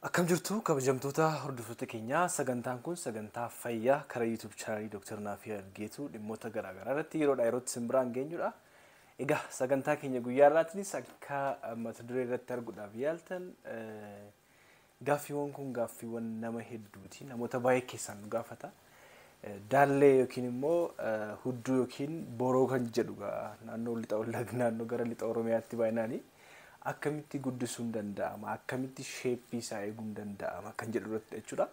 Akkam jirtu kabajamtoota hordoftoota keenyaa, sagantaan kun sagantaa fayyaa karaa YouTube chaanalii Dr. Naafii Argeetu dhimmoota garaagaraa irratti yeroodhaa yerootti isin biraan geenyudha. Egaa sagantaa keenya guyyaa irraatiinis akka mata duree irratti arguudhaaf yaaltan, gaaffiiwwan kun gaaffiiwwan nama hedduuti. Namoota baay'ee keessaan nu gaafata. Daallee yookiin immoo hudduu yookiin boroo kan jedhu naannoo lixa Wallaggaa, naannoo gara lixa Oromiyaatti baay'inaani. Akkamitti guddisuun danda'ama, akkamitti shape isaa eeguun danda'ama kan jedhu irratti jechuudha.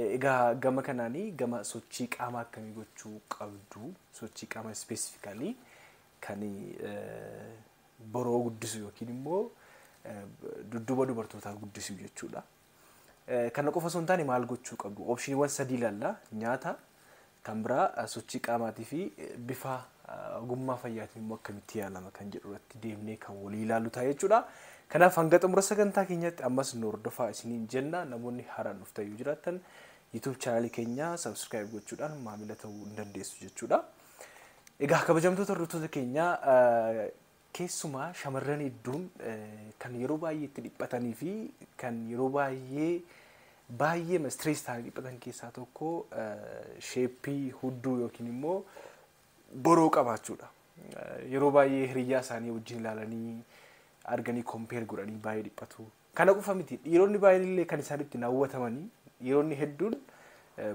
Egaa gama kanaanii gama sochii qaamaa akkamii gochuu qabdu, sochii qaamaa specifically kan boroo guddisu yookiin immoo dudduuba dubartootaa guddisu jechuudha. Kana qofa osoo hin taane maal gochuu qabdu? Optioniiwwan sadii ilaalla. Nyaata, kan biraa sochii qaamaatii fi bifa ogummaa fayyaatiin immoo akkamitti yaalama kan jedhu irratti deemnee kan walii ilaallu ta'a jechuudha. Kanaaf hanga xumura sagantaa keenyaatti ammas nu hordofaa isiniin jenna. Namoonni haaraan dhuftan yoo jiraattan YouTube chaanalii keenya subscribe gochuudhaan maamila ta'uu hin dandeessu jechuudha. Egaa kabajamtoota hordoftoota keenyaa, keessumaa shamarran hedduun kan yeroo baay'ee itti dhiphatanii fi kan yeroo baay'ee baay'ee stress ta'anii dhiphatan keessaa tokko shape hudduu yookiin immoo boroo qabaachuudha. Yeroo baay'ee hiriyyaa isaanii wajjin ilaalanii arganii compare godhanii baay'ee dhiphatu. Kana qofa miti, dhiironni baay'een illee kan isaan ittiin hawwatamanii, dhiironni hedduun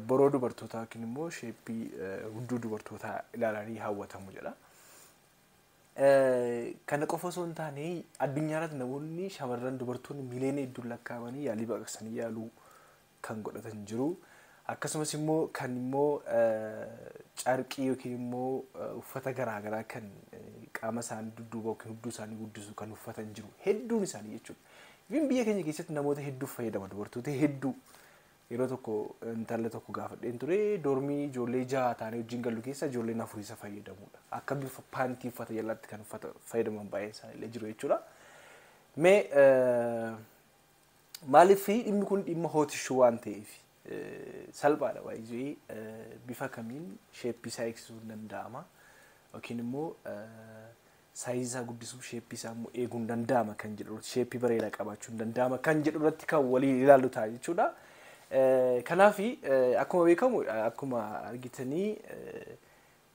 boroo dubartootaa yookiin immoo shape hudduu dubartootaa ilaalanii hawwatamu jedha. Kana qofa osoo hin taane, addunyaa irratti namoonni shamarran dubartoonni miliyoona hedduun lakkaa'amanii yaalii baqaqsanii yaaluu kan godhatan jiru. Akkasumas immoo kan immoo carqii yookiin immoo uffata garaagaraa kan qaama isaanii dudduuba yookiin hudduu isaanii guddisu kan uffatan jiru. Hedduun isaanii jechuudha. Even biyya keenya keessatti namoota hedduuf fayyadama, dubartoota hedduu. Yeroo tokko intala tokko gaafadheen ture, dormii ijoollee jaha taanee wajjin gallu keessa ijoolleen afur isa fayyadamudha. Akka bifa paantii uffata jalaatti kan uffata fayyadaman baay'een isaanii illee jiru jechuudha. Mee maaliif dhimmi kun dhimma hot issue waan ta'eef salphaadha, baay'ee bifa kamiin shape isaa eegsisuun danda'ama yookiin immoo size isaa guddisuuf shape isaa immoo eeguun danda'ama kan jedhu, shape bareedaa qabaachuun danda'ama kan jedhu irratti kan walii ilaallu ta'a jechuudha. Kanaaf akkuma beekamu, akkuma argitanii,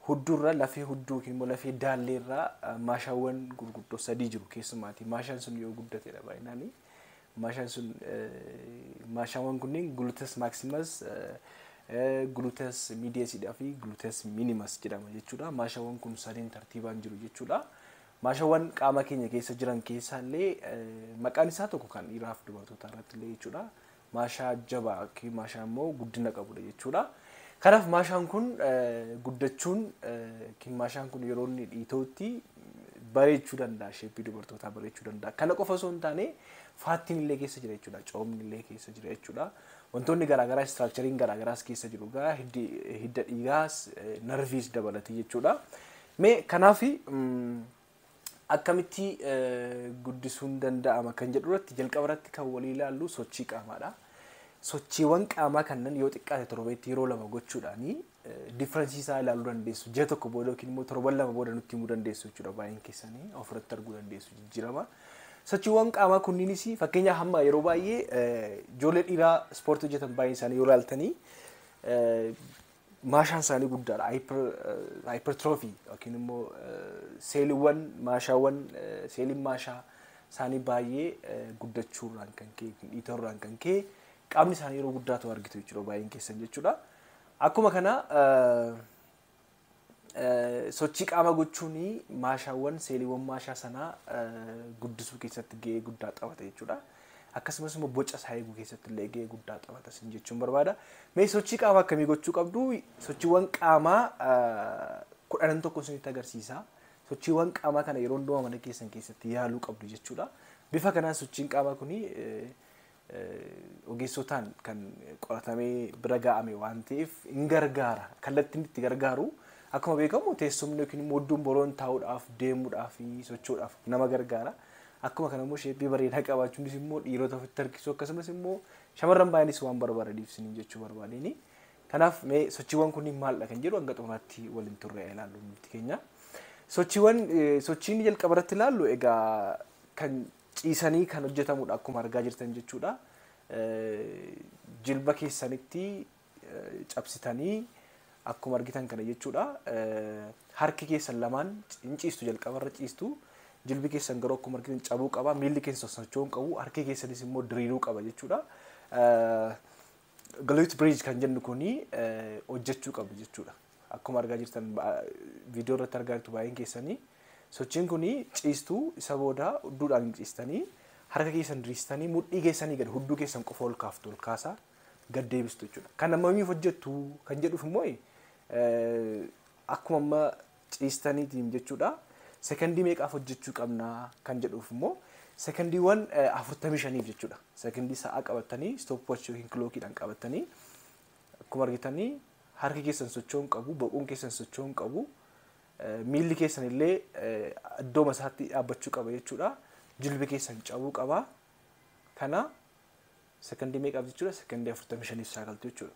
hudduurra lafee hudduu yookiin immoo lafee daalleerraa maashaawwan gurguddoo sadii jiru keessumaati. Maashaan sun yoo guddatedha baay'inaani. Maashaan sun, maashaawwan kunneen gluteus maximus, gluteus mediusidhaa fi gluteus minimus jedhama jechuudha. Maashaawwan kun sadeen tartiibaan jiru jechuudha. Maashaawwan qaama keenya keessa jiran keessaallee maqaan isaa tokko kan dhiiraaf dubartoota irratti illee jechuudha. Maashaa jabaa yookiin maashaa immoo guddina qabudha jechuudha. Kanaaf maashaan kun guddachuun yookiin maashaan kun yeroo inni dhiitootti bareechuu danda'a, shape dubartootaa bareechuu danda'a. Kana qofa osoo hin taane fatiin illee keessa jira jechuudha, coomni illee keessa jira jechuudha. Wantoonni garaagaraa, structureiin garaagaraas keessa jiru gaa, hidda dhiigaas, nerveiis dabalatee jechuudha. Mee kanaaf akkamitti guddisuun danda'ama kan jedhu irratti jalqaba irratti kan walii ilaallu sochii qaamaadha. Sochiiwwan qaamaa kanneen yoo xiqqaate torbeetti yeroo lama gochuudhaani difference isaa ilaaluu dandeessu. Ji'a tokko booda yookiin immoo torban 2 booda nutti himuu dandeessu jechuudha. Baay'een keessanii ofirratti arguu dandeessu jijjiirama. Sochiiwwan qaamaa kunniinis fakkeenyaaf hamma yeroo baay'ee ijoollee dhiiraa ispoortii hojjetan baay'een isaanii yoo ilaaltanii maashaan isaanii guddaadha. Hypertrophy yookiin immoo seeliiwwan maashaawwan, seeliin maashaa isaanii baay'ee guddachuurraan kan ka'e, dhiitarraan kan ka'e qaamni isaanii yeroo guddaa ta'u argitu jechuudha baay'een keessan jechuudha. Akkuma kana sochii qaama gochuun maashaawwan, seeliiwwan maashaa sanaa guddisuu keessatti gahee guddaa taphata jechuudha. Akkasumas immoo boca isaa eeguu keessatti illee gahee guddaa taphata sin jechuun barbaada. Mee sochii qaamaa akkamii gochuu qabdu? Sochiiwwan qaamaa 11 isinitti agarsiisa. Sochiiwwan qaamaa kana yeroo hundumaa mana keessan keessatti yaaluu qabdu jechuudha. Bifa kanaan sochiin qaamaa kuni ogeessotaan kan qoratamee bira ga'ame waan ta'eef hin gargaara. Kallattiin itti gargaaru, akkuma beekamu, teessumni yookiin immoo iddoon boroon taa'uudhaaf, deemuudhaaf fi socho'uudhaaf nama gargaara. Akkuma kana immoo shape bareedaa qabaachuunis immoo dhiirota ofitti harkisuu, akkasumas immoo shamarran baay'eenis waan barbaadaniif isiniin jechuu barbaadeni. Kanaaf mee sochiiwwan kunniin maalidha kan jedhu hanga xumuraatti waliin turre ilaallu nuti keenya. Sochiiwwan, sochiin jalqaba irratti ilaallu egaa kan ciisanii kan hojjetamudha akkuma argaa jirtan jechuudha. Jilba keessanitti cabsitanii akkuma argitan kana jechuudha. Harki keessan lamaan hin ciistu, jalqabarra ciistu. Jilbi keessan garuu akkuma argitan cabuu qaba. Miilli keessan socho'uu hin qabu. Harki keessanis immoo diriiruu qaba jechuudha. Glute bridge kan jennu kuni hojjechuu qabdu jechuudha. Akkuma argaa jirtan, viidiyoo irratti argaa jirtu baay'een keessanii. Sochiin kuni ciistuu, isa booda hudduudhaan ciistanii, harka keessan diriirtanii, mudhii keessanii gad hudduu keessan qofa ol kaaftu, ol kaasaa gad deebistu jechuudha. Kan ammamiif hojjettu kan jedhuuf immoo akkuma amma ciistaniitiin jechuudha. Sekondii meeqaaf hojjechuu qabna kan jedhuuf immoo sekondiiwwan 45f jechuudha. Sekondii sa'aa qabatanii, stopwatch yookiin clockiidhaan qabatanii, akkuma argitanii harki keessan socho'uu hin qabu, boquun keessan socho'uu hin qabu, miilli keessan illee iddoo isaatti dhaabbachuu qaba jechuudha. Jilbi keessan cabuu qaba. Kana sekondii meeqaaf jechuudha? Sekondii 45f shaakaltu jechuudha.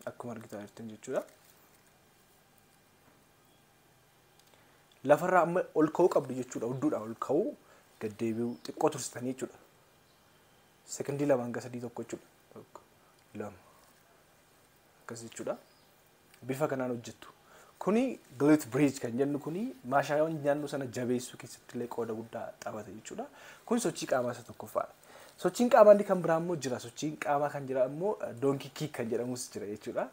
Akkuma argitaa jirtan jechuudha. Lafarraa amma ol ka'uu qabdu jechuudha. Hudduudhaan ol ka'uu, gad deebi'uu, xiqqoo tursitanii jechuudha. Sekondii 2 hanga 3, 1 jechuudha. 1, 2, akkas jechuudha. Bifa kanaan hojjettu. Kuni glute bridge kan jennu kuni maashaawwan naannoo sana jabeessuu keessatti illee qooda guddaa taphata jechuudha. Kun sochii qaamaa isa tokkoffaadha. Sochiin qaamaa inni kan biraa immoo jira. Sochiin qaamaa kan jira immoo donkey kick kan jedhamus jira jechuudha.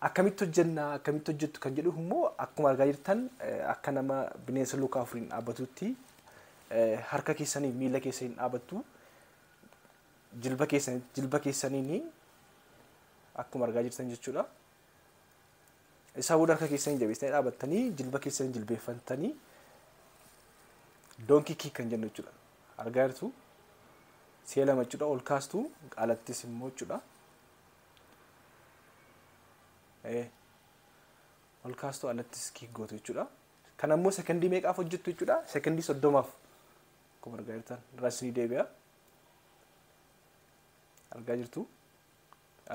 Akkamitti hojjennaa, akkamitti hojjettu kan jedhu immoo akkuma argaa jirtan akka nama bineensa luka afuriin dhaabbatutti harka keessanii miila keessaniin dhaabattu. Jilba keessaniin akkuma argaa jirtan jechuudha. Isaa booda harka keessanii jabeessanii dhaabattanii, jilba keessanii jilbeeffatanii donkey kick kan jennu jechuudha. Argaa jirtu, si'a lama jechuudha, ol kaastu, alattis immoo jechuudha. Ol kaastu, alattis kick gootu jechuudha. Kan ammoo sekondii meeqaaf hojjettu jechuudha? Sekondii 30f akkuma argaa jirtan irraas ni deebi'a. Argaa jirtu,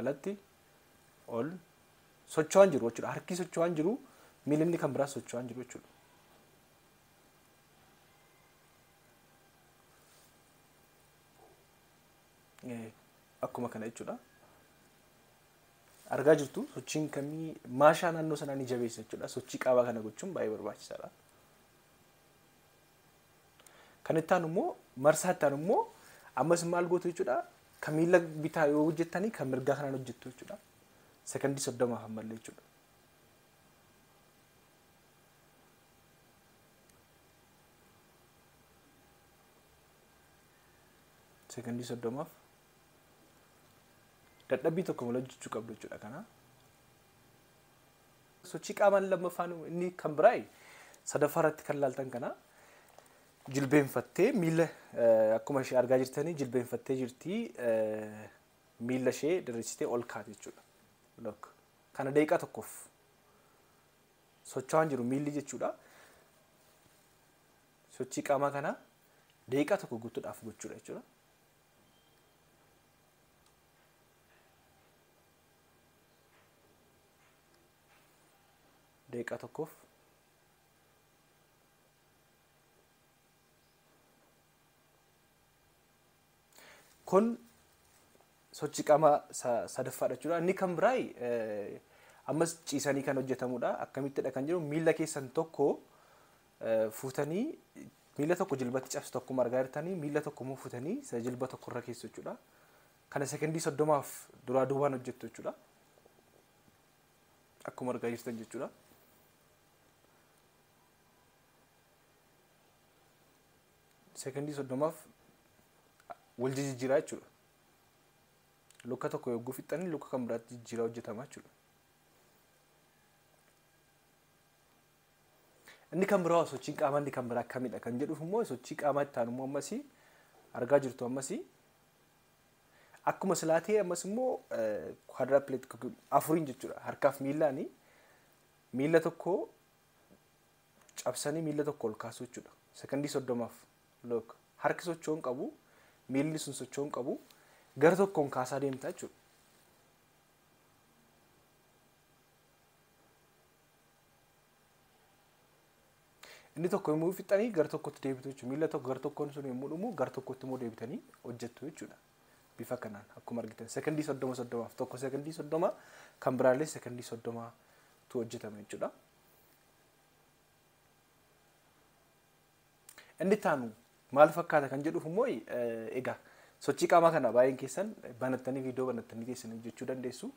alatti ol socho'aan jiru jechuudha. Harki socho'aan jiru, miilli kan biraas socho'aan jiru jechuudha. Akkuma kana jechuudha. Argaa jirtu, sochiin kamii maashaa naannoo sanaa ni jabeessa jechuudha. Sochii qaamaa kana gochuun baay'ee barbaachisaadha. Kan itti aanu immoo, marsaa itti aanu immoo ammas maal gootu jechuudha? Kan miila bitaa yoo hojjettanii kan mirgaa kanaan hojjettu jechuudha. Sekondii 30f ammallee jechuudha. Sekondii 30f dadhabbii tokko malee hojjechuu qabdu jechuudha kana. Sochii qaamaan lammaffaan inni kan biraa sadaffaa irratti kan laaltan kana jilbeenfattee miila akkuma ishee argaa jirtanii jilbeenfattee jirti, miila ishee diriirsitee ol kaate jechuudha. Look, kana daqiiqaa tokkoof socho'aan jiru miilli jechuudha. Sochii qaamaa kana daqiiqaa tokko guutuudhaaf gochuudha jechuudha. Daqiiqaa tokkoof. Kun sochii qaamaa sadaffaadha jechuudha. Inni kan biraa ammas ciisanii kan hojjetamudha. Akkamittidha kan jedhu, miila keessan tokko fuutanii, miila tokko jilbatti cabsu tokkuma argaa jirtanii, miila tokko immoo fuutanii isa jilba tokkorra keessu jechuudha. Kana sekondii 30f duraa duubaan hojjettu jechuudha. Akkuma argaa jirtan jechuudha. Sekondii 30f wal jijjiiraa jechuudha. Luka tokko yogguu fixxanii luka kan biraatti jijjiiraa hojjetama jechuudha. Inni kan biraa, sochiin qaamaa inni kan biraa akkamidha kan jedhuuf immoo, sochii qaamaa itti aanu immoo ammasii argaa jirtu, ammasii akkuma silaa ta'e ammas immoo quadruplet afuriin jechuudha. Harkaaf miillaani miila tokko cabsanii miila tokko ol kaasuu jechuudha. Sekondii 30f, look, harki socho'uu hin qabu, miilli sun socho'uu hin qabu, gara tokkoon kaasaa deemta jechuudha. Inni tokko yommuu fixxanii gara tokkotti deebitu jechuudha. Miila tokko gara tokkoon sun yommuu dhumu gara tokkotti immoo deebitanii hojjettu jechuudha. Bifa kanaan akkuma argitan sekondii 30 30f tokko sekondii 30 kan biraallee sekondii 30tu hojjetama jechuudha. Inni taanu maal fakkaata kan jedhuuf immoo egaa sochii qaamaa kana baay'een keessan banattanii viidiyoo banattanii teessanii hojjechuu dandeessu.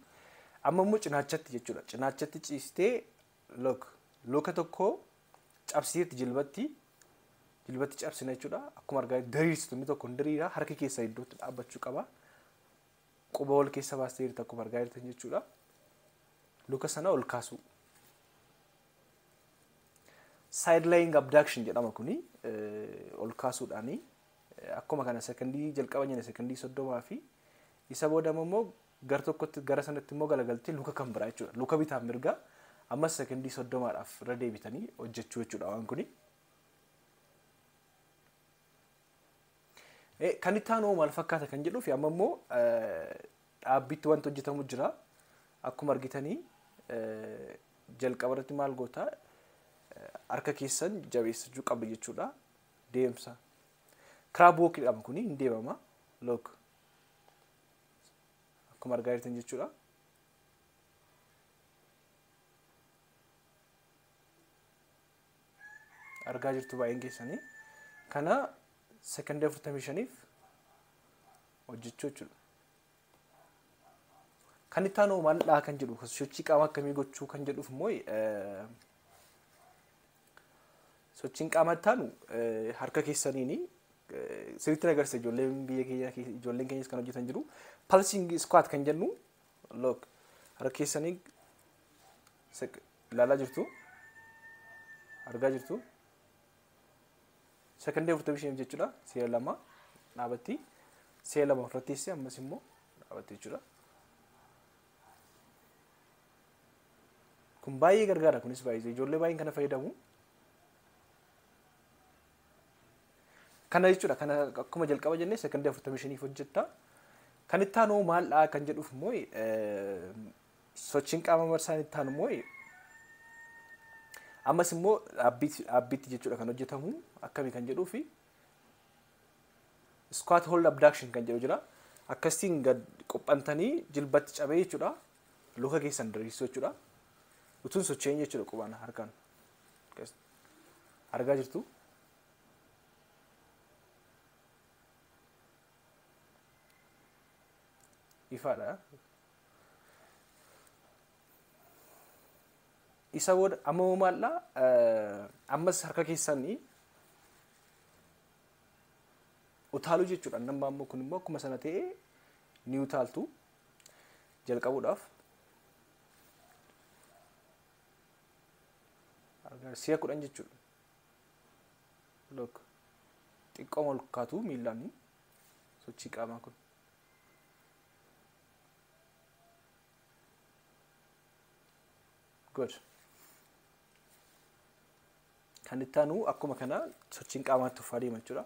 Amma immoo cinaachatti jechuudha. Cinaachatti ciistee luka tokko cabsiteetti jilbatti cabsina jechuudha. Akkuma argaa diriirsitu inni tokko diriira harki keessa iddootti dhaabbachuu qaba. Quba wal keessa baastee jirta akkuma argaa jirtan jechuudha. Luka sana ol kaasuu. Side lying abduction jedhama kuni ol kaasuudhaani akkuma kana sekondii jalqaba jenne sekondii 30 fi isa booda immoo gara tokkotti gara sanatti immoo galagaltee luka kan biraa jechuudha. Luka bitaaf mirga ammas sekondii 30dhaaf irra deebitanii hojjechuu jechuudha waan kuni. Kan itti aanu maal fakkaata kan jedhuuf amma immoo dhaabbiitti wanti hojjetamu jira. Akkuma argitanii jalqaba irratti maal goota harka keessan jabeessachuu qabdu jechuudha. Deemsa. Crab walk jedhama kuni hin deemama. Look. Akkuma argaa jirtan jechuudha. Argaa jirtu baay'een keessanii. Kana sekondii 45f hojjechuu jechuudha. Kan itti aanu maal kan jedhu sochii qaamaa akkamii gochuu kan jedhuuf immoo sochiin qaamaa itti aanu harka keessaniini sirriitti agarsiisa ijoolleen biyya keenya ijoolleen keenyas kan hojjetan jiru. Pulsing squat kan jennu look harka keessanii ilaalaa jirtu argaa jirtu. Sekondii 45 jechuudha. Si'a lama dhaabatti. Si'a lama ofirratti teessee ammas immoo dhaabatti jechuudha. Kun baay'ee gargaara kunis baay'ee ijoollee baay'een kana fayyadamu. Kana jechuudha. Kana akkuma jalqaba jennee sekondii 45 hojjetta. Kan itti aanu maal kan jedhuuf immoo sochiin qaama marsaan itti aanu immoo ammas immoo dhaabbiitti jechuudha kan hojjetamu akkamii kan jedhuu fi squat hold abduction kan jedhu jira. Akkasiin gad qophantanii jilbatti cabee jechuudha. Luka keessan diriirsuu jechuudha. Utuun socho'een jechuudha qubaan harkaan. Argaa jirtu. Ifaadha. Isa booda amma maallaa ammas harka keessanii utaaluu jechuudha. Namni ammoo kun immoo akkuma sana ta'ee ni utaaltu jalqabuudhaaf. Si'a 10 jechuudha. Look xiqqoo ol kaatu miilaan sochii qaamaa kun. Good. Kan itti aanu akkuma kana sochiin qaamaatti uffaa deema jechuudha.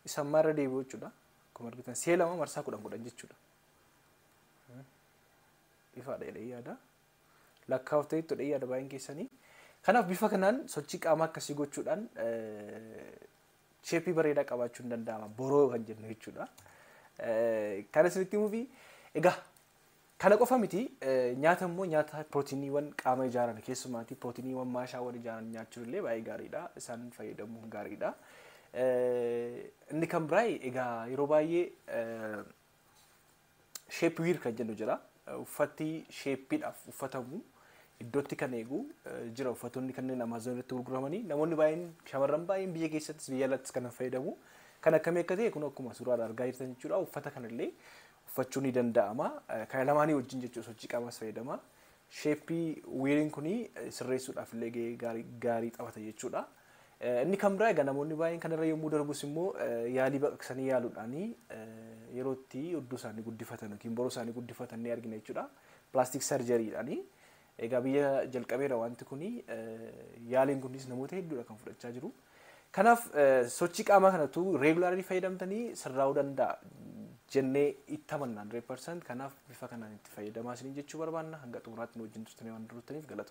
Isa ammaa irra deebi'u jechuudha. Akkuma argitan si'a lama marsaa 10 10 jechuudha. Ifaadha jedhee yaada. Lakkaa'oftee itti yaada baay'een keessanii. Kanaaf bifa kanaan sochii qaamaa akkasii gochuudhaan sheepii bareedaa qabaachuun danda'ama. Boroo kan jennu jechuudha. Kana isinitti himuufi egaa kana qofa miti nyaata immoo nyaata pirootiiniiwwan qaama ijaaran keessumaatii pirootiiniiwwan maashaawwan ijaaran nyaachuun illee baay'ee gaariidha. Isaan fayyadamuun gaariidha. Inni kan biraa egaa yeroo baay'ee sheep wiir kan jennu jira. Uffati sheeppiidhaaf uffatamu iddootti kan eegu jira. Uffatoonni kanneen Amaazon irratti gurguramanii namoonni baay'een shamarran baay'een biyya keessattis biyya alattis kan fayyadamu. Kan akkamii akka ta'e kun akkuma suuraadhaan argaa jirtan jechuudha. Uffata kanallee uffachuu ni danda'ama. Kan lamaanii wajjin jechuudha sochii qaamaas fayyadama. Sheeppii wiiriin kuni sirreessuudhaaf illee gahee gaarii taphata jechuudha. Inni kan biraa egaa namoonni baay'een kanarra yommuu darbus immoo yaalii baqaqsanii yaaluudhaanii yeroo itti hudduu isaanii guddifatan yookiin boroo isaanii guddifatan ni argina jechuudha. Pilaastik sarjariidhaanii. Egaa biyya jalqabeera wanti kuni yaaliin kunis namoota hedduudha kan fudhachaa jiru. Kanaaf sochii qaamaa kanatu regularly fayyadamtanii sirraa'uu danda'a jennee itti amanna 100%. Kanaaf bifa kanaan itti fayyadamaa isiniin jechuu barbaanna. Hanga xumuraatti nu wajjin turtanii waan turtaniif galatoomna.